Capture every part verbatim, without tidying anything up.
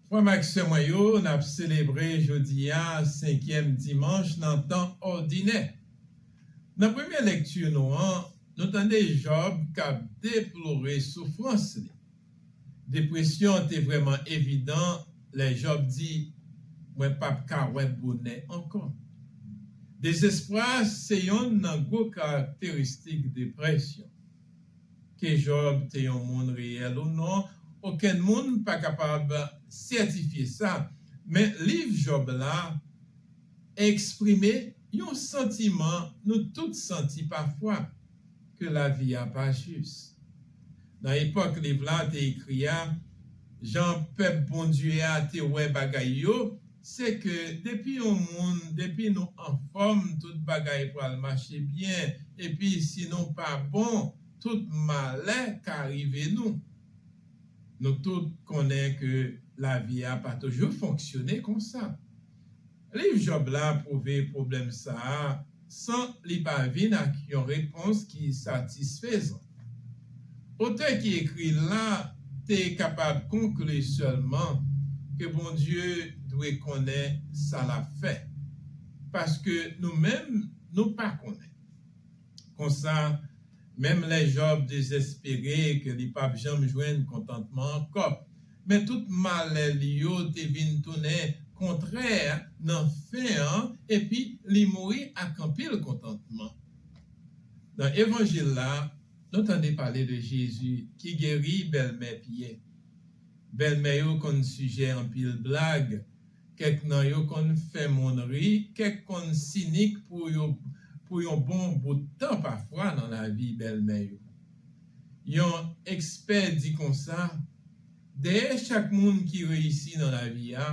Frè m ak sè mwen yo, n ap selebre jodi a senkyèm dimanch nan tan òdinè. Nan premye lekti nou an, nou tande Jòb k ap deplore soufrans li. Depresyon te vrèman evidan lè Jòb di, "Mwen p ap ka wè bonè ankò." Dezespwa se yonn nan gwo karakteristik depresyon. Ke Jòb te yon moun reyèl ou non, okenn moun pa kapab sètifye sa, men liv Jòb la eksprime yon santiman nou tout santi pafwa, ke lavi a pa jis. Nan epòk liv la te ekri a, jan pèp Bondye a te wè bagay yo, se ke depi yon moun, depi nou anfòm, tout bagay pral mache byen, epi si nou pa bon, tout malè ka rive nou. Nou tout konnen ke lavi a pa toujou fonksyone konsa. Liv Jòb la pwouve pwoblèm sa a san li pa vin ak yon repons ki satisfezan. Otè ki ekri l la te kapab konkli sèlman ke Bondye dwe konnen sa l ap fè, paske nou menm, nou pa konnen. Konsa, menm lè Jòb dezespere ke li p ap janm jwenn kontantman ankò, men tout malè li yo te vin tounen kontrè nan fen an, epi li mouri ak anpil kontantman. Nan Evanjil la, nou tande pale de Jezi ki geri bèlmè Pyè. Bèlmè yo konn sijè anpil blag, kèk nan yo konn fè moun ri, kèk konn sinik pou yo, pou yon bon bout tan pafwa nan lavi bèlmè yo. Yon ekspè di konsa, dèyè chak moun ki reyisi nan lavi a,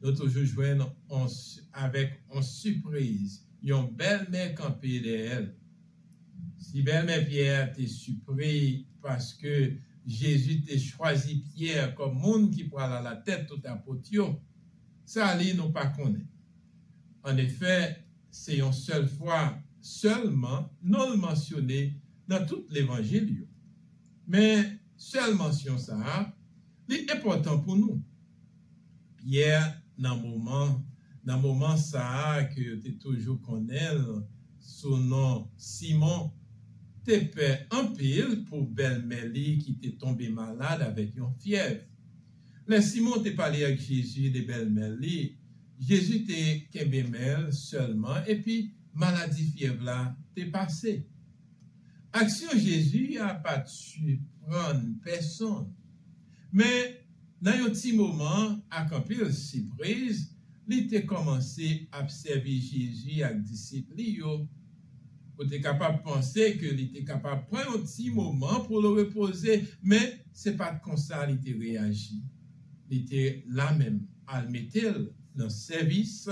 nou toujou jwenn on s-, avèk on sipriz, yon bèlmè kanpe dèyè l. Si bèlmè Pyè a te sipri paske Jezi te chwazi Pyè kòm moun ki pral alatèt tout apot yo, sa li nou pa konnen. Annefè, se yon sèl fwa sèlman non l mansyone nan tout Levanjil yo. Men, sèl mansyon sa a, li enpòtan pou nou. Pyè, nan moman, nan moman sa a ke yo te toujou konnen l sou non Simon, te pè anpil pou bèlmè li ki te tonbe malad avèk yon fyèv. Lè Simon te pale ak Jezi de bèlmè li, Jezi te kenbe men l sèlman, epi maladi fyèv la te pase. Aksyon Jezi a pa t siprann pèsonn. Men, nan yon ti moman, ak anpil sipriz, li te kòmanse ap sèvi Jezi ak disip li yo. Ou te kapab panse ke li te kapab pran yon ti moman pou l repoze, men se pa t konsa li te reyaji. Li te la menm, al mete l nan sèvis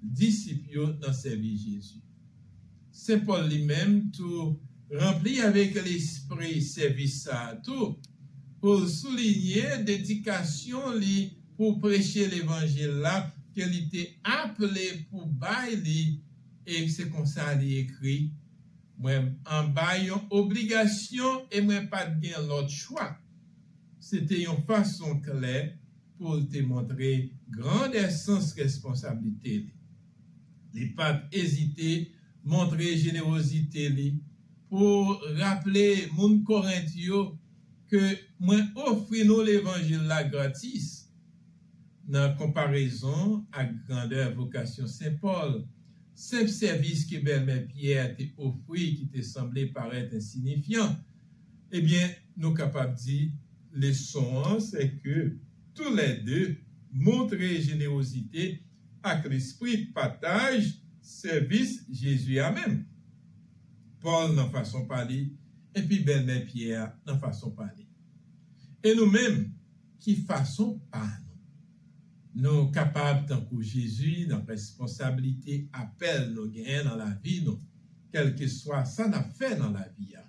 disip yo, nan sèvis Jezi. Sen Pòl li menm tou ranpli avèk lespri sèvis sa a tou, pou l soulinye dedikasyon li pou preche levanjil la ke li te aple pou bay li, e se konsa li ekri, "Mwen anba yon obligasyon e mwen pa t gen lòt chwa." Se te yon fason klè pou l te montre grandè sans responsablite li. Li pa t ezite montre jenerozite li pou raple moun Korent yo ke mwen ofri nou levanjil la gratis. Nan konparezon ak grandè vokasyon Sen Pòl, senp sèvis ke bèlmè Pyè te ofri ki te sanble parèt ensinifyan, ebyen, nou kapab di leson an, se ke toulède montre jenerozite ak lespri pataj sèvis Jezi a menm. Pòl nan fason pa li, epi bèlmè Pyè nan fason pa li. E nou menm, ki fason pa nou? Nou kapab, tankou Jezi, nan responsablite apèl nou genyen nan lavi nou, kèlkeswa sa n ap fè nan lavi a.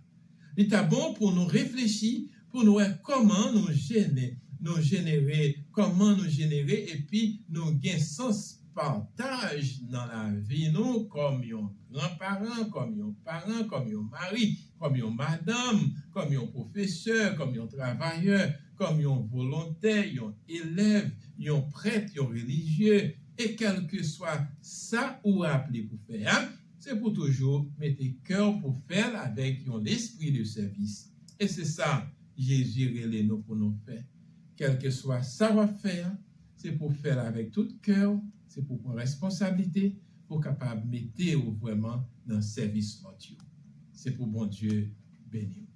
Li ta bon pou nou reflechi, pou nou wè kòman nou jene, nou jenere, kòman nou jenere, epi nou gen sans pataj nan lavi nou kòm yon granparan, kòm yon paran, kòm yon mari, kòm yon madanm, kòm yon pwofesè, kòm yon travayè, kòm yon volontè, yon elèv, yon prèt, yon relijye, e kèlkeswa sa ou aple pou fè a, se pou toujou mete kè w pou fè l avèk yon lespri de sèvis. E se sa Jezi rele nou pou nou fè. Kèlkeswa sa w ap fè a, se pou fè l avèk tout kè w, se pou pran responsablite, pou kapab mete w vrèman nan sèvis lòt yo. Se pou Bondye beni w.